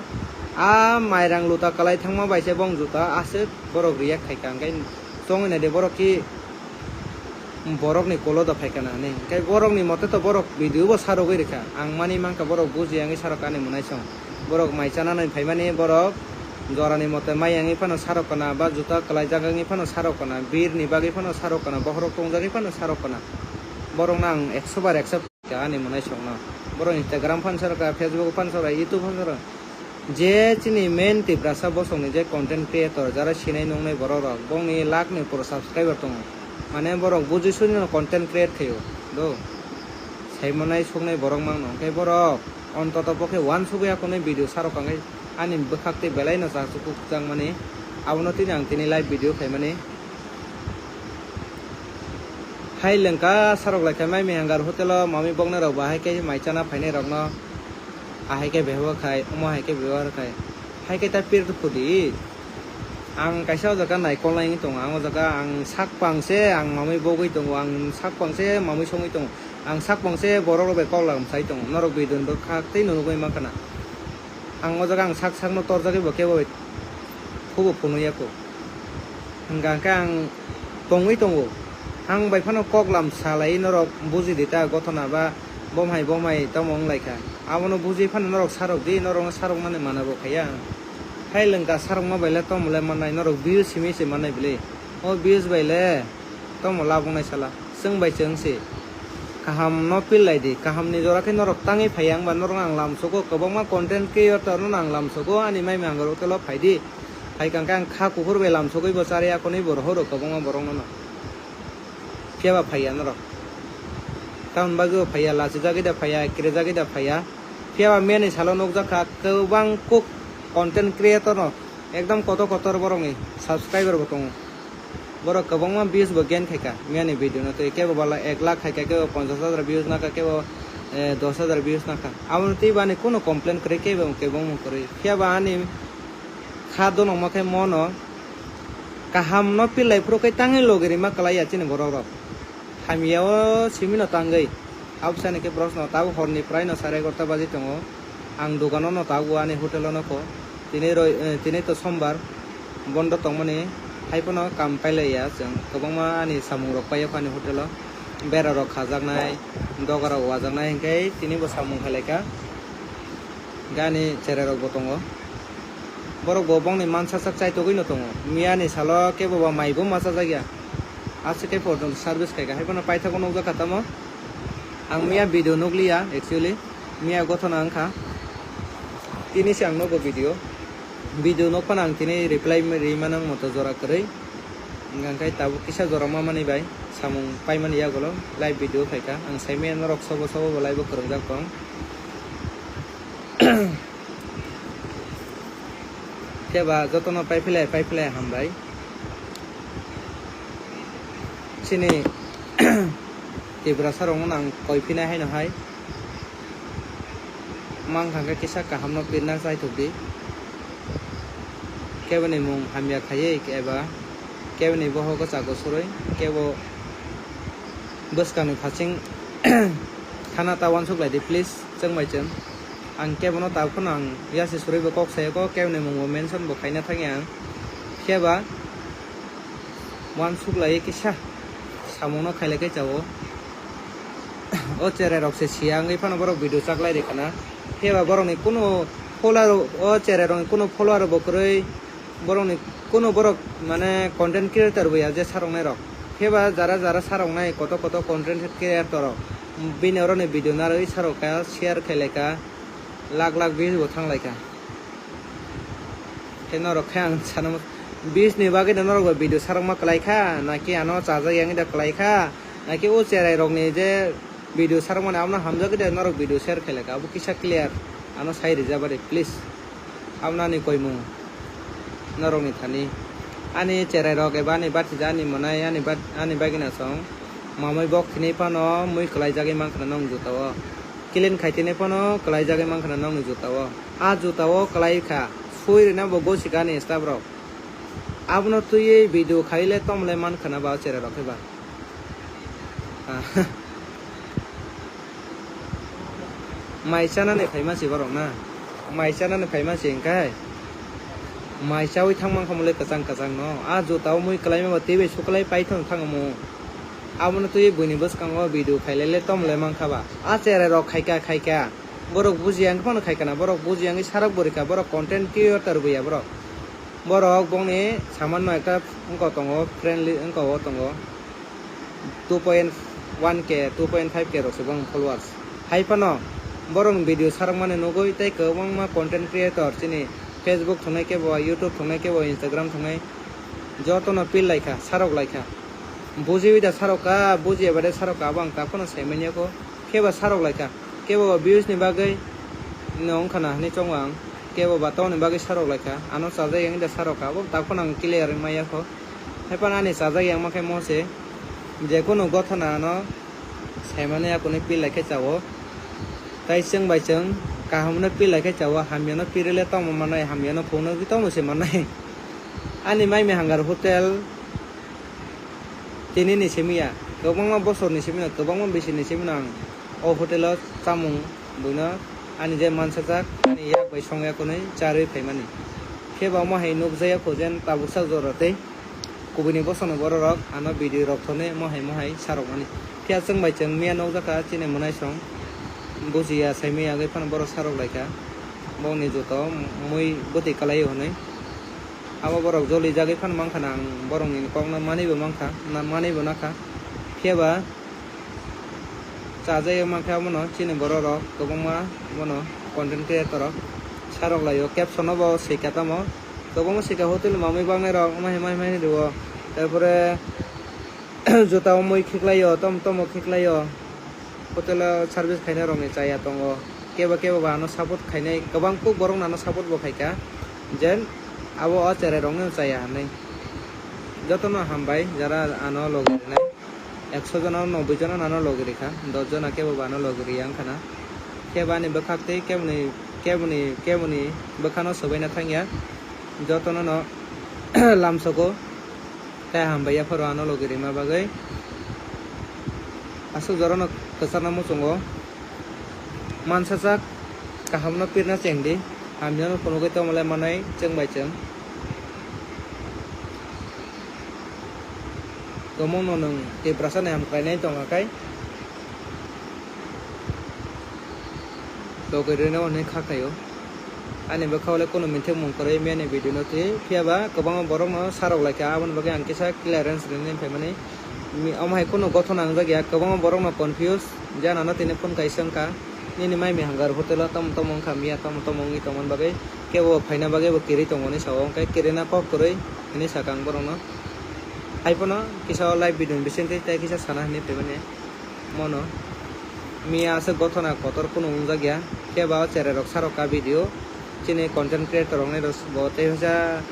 A mairang luta kwlai thangma bai se bong juta aswk borok react khai kha, hwnkhe chongwi nai de borok ki borok ni kolo da phai kana hinwi. Hwnkhe borok ni mote to borok video bo sa rwgwi rwkha. Ang mani mankha borok bujiya wngwi sa rwkha ani mwnaisong. Borok mai chana nai phaimani borok jora ni mote mai wngwi phano sa rwkha na ba juta kwlai jak wngwi phano sa rwkha na, bir ni bagwi phano sa rwkha na, bokhorok tongjagwi phano sa rwkha na. Borok no ang ekso bar ekso Ani mwnaisongno. Borok Instagram phan sarkha, Facebook phan sarkha, YouTube phan sarkha. Je chini main Tiprasa bosongni je content creator, jara sinai nungnai borok rok, bongni lakh ni puro subscriber tongo. Mane borok bujui suinino content create khaio. Do. Saimanai soknai borok mangno. Hwnkhe borok ontoto pokhe uansugwi akonwi video sarok kangkhe ani bwkhak tei belaino chachukjak mani. Abono tini ang tini live video khaimani. Hai lengka sarok lai khe mai mihangar hotel o mamui boknai rok bo hai khe mai chana phainai rok no ahai khe bebo khai omo hai khe bebo khai hai khe ta pir khudi ang kaisa o jaga naikol nai wngwi tongo ang o jaga ang sak pang se ang mamui bogwi tongo ang sak pang se mamui songwi tongo ang sak pang se borok rok bai kok lam sai tongo norok bidon bwkhak tei nunugwi mankha na. Ang o jaga ang sak sakno torjagwi bo kebo phubo phunukya kho. Hwnkha hwnkhe ang tongwi tongo. Ang bai phano kok lam salai norok buji di ta gothona ba bomhai bomhai tamo wng lai kha. Abono buji phano norok sarok di, norokno sarokmani mana bo khaiya ang. Hai lwngkha sarokma bai le tamo le mannai, norok views simi se mannai bwle. O views bai le tamo labuknai sala. Chwng bai chwng se. Kaham no feel lai di. Kaham ni jora khe norok tangwi phaiya, wngba norok ang lam sogo, kwbangma content creator no ang lam sogo, ani mai mangaro telo phai di. Hai kang khe ang kha kuphur bai lam sogwi bo chari akonwi bo rohoro kwbangma borok no. Phiya ba phaiya norok. Tamoni bagwi bo phaiya, lachijagwi da phaiya, kirejagwi da phaiya. Phiya ba miyani salo nukjak kha kwbang kuk content creator no ekdam kotor kotor borok ni subscriber bo tongo. Borok kwbangma views bo gain khaikha miyani video no twi, kebo bala ek lakh khaikha, kebo ponchash hajar views nakha, kebo, eh, dos hajar views nakha. Aboni twi bani kuno complain kwrwi kebo, kebo wng kwrwi. Phiya ba ani kha donokma khe mono kaham no pilai phuru khe tangwi logi rima kwlaiya chini borok rok. Hamya o simi no tangwi. Absani khe borok no tabuk hor ni prai no sare egarota baji tongo. Ang dogano no tabuk ani hotel o nokho. Tini roi, eh, tini to sombar bondo tongmani, hai phano kam pailaiya chwng. Kwbangma ani samung rok paiyakho ani hotel o. Bera rok khajaknai, doga rok wajaknai, hinkhe tini bo samung khailai kha. Hinkhe ani cherai rok bo tongo. Borok bo bongni mansa sak chaitogwi no tongo. Miyani salo kebo ba mai bo ma chajakya. Aswk khe photo service khaikha, hai phano paithago nukjakha tamo. Ang miya video nukliya, actually. Miya gothona wngkha. Tini se ang nogo video. Video nokphano ang tini reply ri mano moto jora kwrwi. Hwnkha khe tabuk kisa jora mamani bai samung paimani yagulo live video khaikha. Ang saimanya norok sobo sobo bo live o kwrwngjak tong. Khe ba jotono paiphlai, paiphlai hambai. Chini Tiprasa rokno nang koi phinai haino hai. Mankha khe kisa kahamno pirna chaithok di. Keboni mung hamya khaiwi eba keboni bohogo chago surwi kebo bwskangni phasing thana ta uansuk lai di, please. Chwng bai chwng. Ang kebono tabuk phano ang yasi surwi bo kok sayo kok, keboni mung bo mention bo khaina thangya ang. Khe ba uansuk lai kisa samungno khailai khe chao. O cherai rok se siya wngwi phano borok video chaklai rikha na. Khe ba borokni kuno follower, o cherai rokni kuno follower bo kwrwi. Borokni kuno borok mane content creator bo ya je saroknai rok. Khe ba jara jara saroknai koto koto content creator rok. Bini oroni video narwi sarok kha, share khailai kha, lakh lakh views bo thanglai kha. Khe norok khe ang sana views ni bagwi no norok bo video sarokma kwlai kha, naki ano chajak yang da kwlai kha, naki o cherai rokni je video sarokmani abono hamjagwi de norok video share khailai kha, abo kisa clear ano sai rijabari please. Abono ani koimung norokni thani. Ani cherai rok eba ani bathija ani monai ani bat-, ani bagina song mamui bok thinai phano mui kwlaijagwi mankha nong jutao. Clean khai thinai phano kwlaijagwi mankha nongni jutao. A jutao kwlai kha. Sui rina bo gosi kha ani staff rok. Abono twiwi video khaile tomle mankha na ba o cherai rok khe ba. Ah. Mai chanani phaima se borok na. Mai chanani phaima se hwnkhe. Mai chawi thangma khamole kwchang kwchang no. A juta o mui kwlaima ba tei bai suklai paithang thangmo. Abono twiwi buini bwskango video khailele tomle mankha ba. A cherai rok khaika khaika. Borok bujiya wngkhe phano khaikana. Borok bujiya wngwi sarok bo rikha. Borok content creator bo ya borok. Borok bongni samanno ekta wngkha tongo, friendly wngkha o tongo. Two point one K, two point five K rok se bong followers. Hai phano borok video sarok mani nugwi tei kwbangma content creator chini Facebook thungnai kebo, YouTube thungnai kebo, Instagram thungnai jotono pil lai kha, sarok lai kha. Bujiwi da sarok kha, bujiya bade sarok kha, abo ang ta phano sai manya kho. Khe ba sarok lai kha, kebo ba views ni bagwi no wngkha na hinwi chongo ang, kebo ba tongni bagwi sarok lai kha, ano chajak yang da sarok kha, abo tak phano ang clear wngma ya kho. Hai phano ani chajak yang ma khe mo se, je kunu gothana ano saimano ya kunu pil lai khe chao, tai chwng bai chwng kaham no pil lai khe chao, hamya no pil le tongma manai, hamya no phung no tongma se manai. Ani mai mihanggar hotel. Tini ni simi ya, kwbangma bosor ni simi no, kwbangma bisi ni simi no ang o hotel o chamung buino Ani je mansajak, ani yak bai songya hwnwi charwi phaimani. Phiya ba omo hai nukjakya kho jen tabuksa jora tei kubuini bosongni bororok ano video rok thonwi mohai mohai sarokmani. Phiya chwng bai chwng miya nukjakha chini mwnaisong bujiya saimaya wngwi phano borok sarok laikha. Bongni joto mui bwtwi kwlaio hwnwi. Abo borok jolijagwi phano mankha na ang borokni kokno manwibo mankha, na manwibo nakha. Phiya ba chajagwi mankha abono chini bororok kwbangma bono content creator rok sarok laio, caption no bo swika tamo kwbangma swika hotel mamwi bangnairok omo hai mai mai rio, tarpore juta omoi khiklaio, tom tomo khiklaio, hotel o service khainai rokni chaya tongo, kebo kebo ba ano support khainai, kwbang kuk borok no ano support bo khaikha, jen abo o cherai rokno chaya hinwi. Jotono hambai jara ano logi rinai. Ekso jona o noboi jona ano logi rikha, dos jona kebo ba ano logi riya wngkha na. Khe bo ani bwkhak tei keboni, keboni, keboni bwkhano swbaina thangya. Jotono no lamsogo tei hambai yapharo ano logi rima bagwi. Aswk jorano kwchakna muchungo. Mansajak kahamno pirna chengdi, hamyano phunugwi tongmale manai chwng bai chwng. Kwmungno nwng Tiprasa ni hamkrainai tongkha khai, logi rwino hwnwi kha khaio. Ani bwkhao le kunu minthikmung kwrwi miyani video no twi, phiya ba kwbangma borokno sarok laikha, aboni bagwi ang kisa clearance rinani phaimani. Mi-, omo hai kunu gothona wngjak ya, kwbangma borokno confuse, jana no tini phone kaisa wngkha, nini mai mihang gar hotel o tamo tamo wngkha miya, tamo tamo wngwi tongmani bagwi kebo phaina bagwi bo kwrwi tongo hinwi sao, hwnkhe kwrwina kok kwrwi hinwi sakha ang borokno. Haiphano kisa o live video ni bisingtwi tei kisa sana hinwi phaimani. Mono miya aswk gothona kotor kunu wngjak ya, khe ba o cherai rok sarok ka video chini content creator rok nai rok bo tei hwsa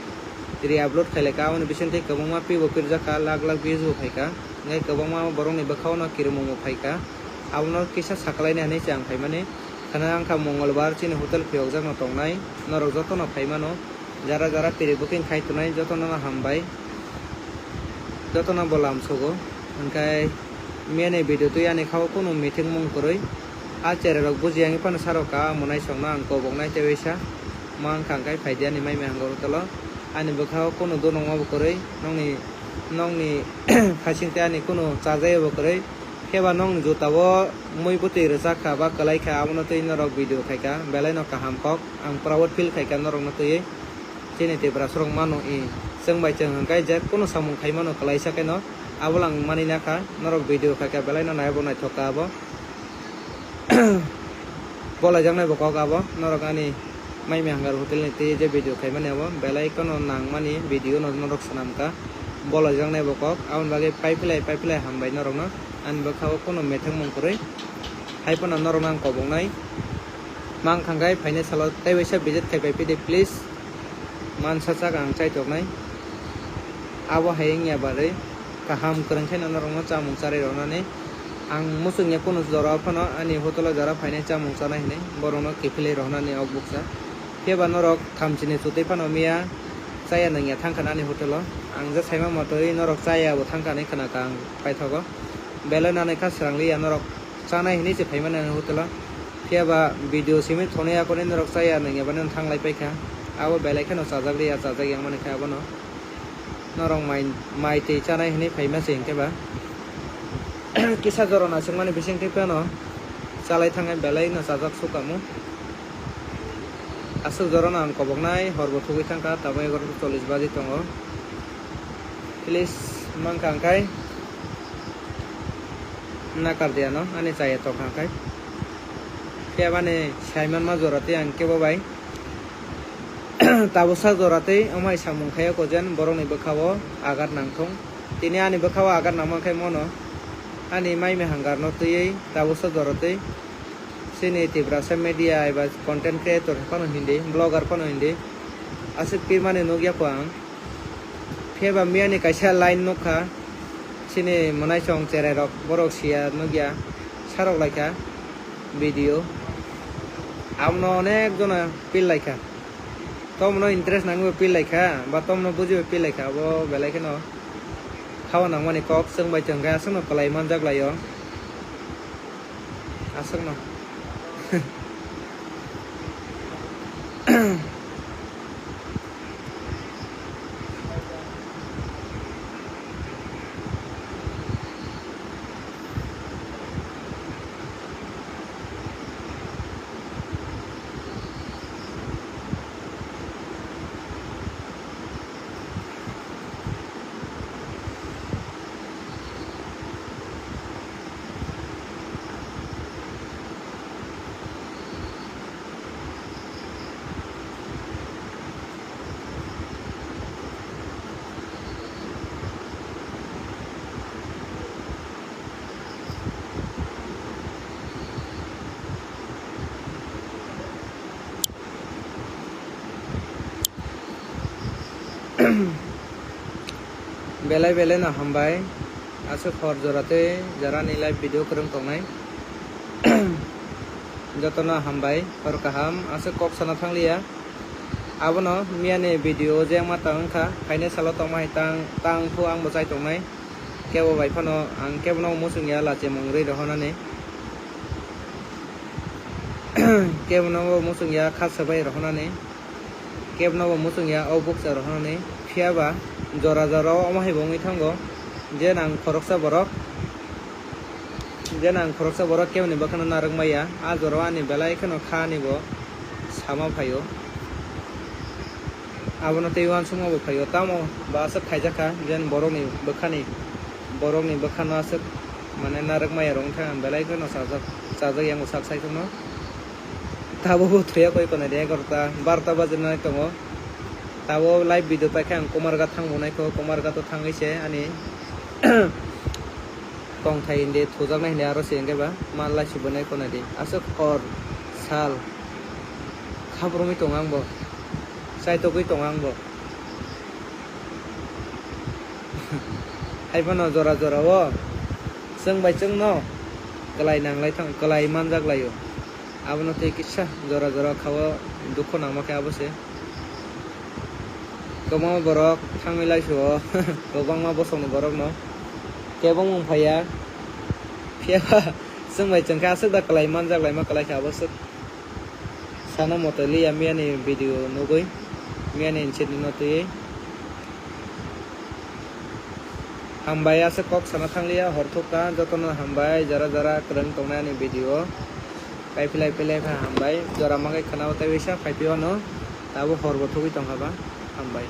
re-upload khai lai ka, aboni bisingtwi kwbangma pi bo pirjak kha, lakh lakh views bo phai kha, hwnkhe kwbangma borok ni bwkhao no kirimung bo phai kha, abono kisa sakalaina hinwi se ang phaimani. Khana wngkha Mongolbar chini hotel phiyokjak no tongnai, norok joto no phai mano. Jara jara piri booking khai tongnai jotono no hambai, jotono bo lamsogo. Hwnkhe miyani video twi ani khao kunu meeting mung kwrwi. A cherai rok bujiya wngwi phano sarok ka, amo naisokno ang koboknai tei waisa ma wngkha, hwnkhe phaidi ani mai mihang hotel o. Ani bwkhao kunu dunokma bo kwrwi, nokni, nokni phasing tei ani kunu chajai bo kwrwi. Khe ba nokni juta o mui bwtwi rwchak kha ba kwlai kha, abono twi norok video khai kha, belai no kaham kok. Ang proud feel khai kha norokno twiwi. Chini Tiprasa rok mano i, chwng bai chwng hwnkhe je kunu samung khai mano kwlaisa khe no, abo lang mani na kha, norok video khai kha belai no naibo naithok kha abo. Bolaijaknai bo kok abo, norok ani mai mihang gar hotel ni twi je video khai mani abo belai kheno nang mani video no norok swnam kha. Bolaijaknai bo kok, aboni bagwi pai phlai, pai phlai hambai norokno. Ani bwkhao kunu methang mung kwrwi. Hai phano norokno ang koboknai. Mang kha khe phainai salo tei waisa visit khai pai phidi, please. Mansa chak ang chai toknai. Abo hai wngya barwi kaham kwrwng khe norokno chamung charai rwnani. Ang muchungya kunu jora phano ani hotel o jora phainai chamung chanai hinwi borokno kiphilwi rwnani ok bukcha. Phiya ba norok thamchini chutwi phano miya chaya nangya thangkha ani hotel o. Ang je saima motwi norok chaya bo thangkha hinwi khna kha ang paithogo. Belai nanai kha srang liya norok chanai hinwi se phaimani ani hotel o. Phiya ba video simi thonwi akorni norok chaya nangya bani thanglai paikha. Abo belai kheno chajak liya, chajak yang mani kha abono. Norok mai, mai twi chanai hinwi phaima se hinkhe ba. Kisa jora naisingmani bisingtwi phano chalai thangnai belai no chajak sukamo. Aswk jorano ang koboknai, horbo thugwi thangkha, tamo egaroh ta chollish baji tongo. Please, mankha angkhai nakar diya no, ani chaya tongkha angkhai. Phiya bani saimanma jora tei ang kebo bai tabuksa jora tei omo hai samung khaio kojen borokni bwkhao agar nangthung. Tini ani bwkhao agar nangma khe mono ani mai mihang garno twiwi tabuksa jora tei chini Tiprasa media eba content creator phano hindi, blogger phano hindi. Aswk pirmani nukya kho ang. Phiya ba miyani kaisa line nukha, chini mwnaisong cherai rok, borok siya nukya, sarok laikha video. Abono onek jona pil laikha. Tomno interest nangwi pil laikha, ba tomno bujiwi pil laikha, abo belai kheno hawa nangmani kok chwng bai chwng khe aswkno kwlai manjak laio. Aswkno. Belai belai no hambai, aswk hor jora tei jora ni live video kwrwng tongnai. Jotono hambai, hor kaham, aswk kok sana thangliya. Abono miyani video je ma tang wngkha, phainai salo tongma hai tang, tang phu ang bo chai tongnai. Kebo bai phano ang kebono muchung ya lachimung rwi rohornani. Kebono bo muchung ya kha swbai rohornani. Kebono bo muchung ya o bukcha rohornani. Phiya ba jora jora o omo hai bo wngwi thango je nang khoroksa borok, je nang khoroksa borok keboni bwkhano narwk maya. A jora o ani belai kheno kha ani bo sama phaio. Abono tei uansukma bo phaio, tamo ba aswk khaijak kha, jen borokni bwkhani, borokni bwkhano aswk, mane, narwk maya rok wngkha, ang belai kheno chajak, chajak yango sak saichungno. Tabukbo thuya koi konai de egarota, barota bajinai tongo. Tabuk live video paikha ang Kumarghat thangbo naikho, Kumarghat o thangwi se ani tongthai hindi thujaknai hindi aro se hwnkhe ba ma laisubunai khwnai di. Aswk hor sal khabrumwi tongo ang bo, chaitogwi tongo ang bo. Haiphano jora jora o chwng bai chwngno kwlai nanglai thang, kwlai manjak laio. Abono tei kisa jora jora kha o dukhu nangma khe abo se. Kwbangma borok thangwi laisio, kwbangma bosongni borokno kebo wng phaiya. Phiya ba chwng bai chwng khe aswk da kwlai manjak laima kwlai kha abo swk. Sana moto liya miyani video nugwi, miyani incident no twiwi. Hambai, aswk kok sana thangliya, hor thukha, jotono hambai, jara jara kwrwng tongnai ani video. Kaiphilai philai kha hambai, jora makai khwnao tei bisa phaiphio ano, tabuk horbo thugwi tongkha ba, hambai.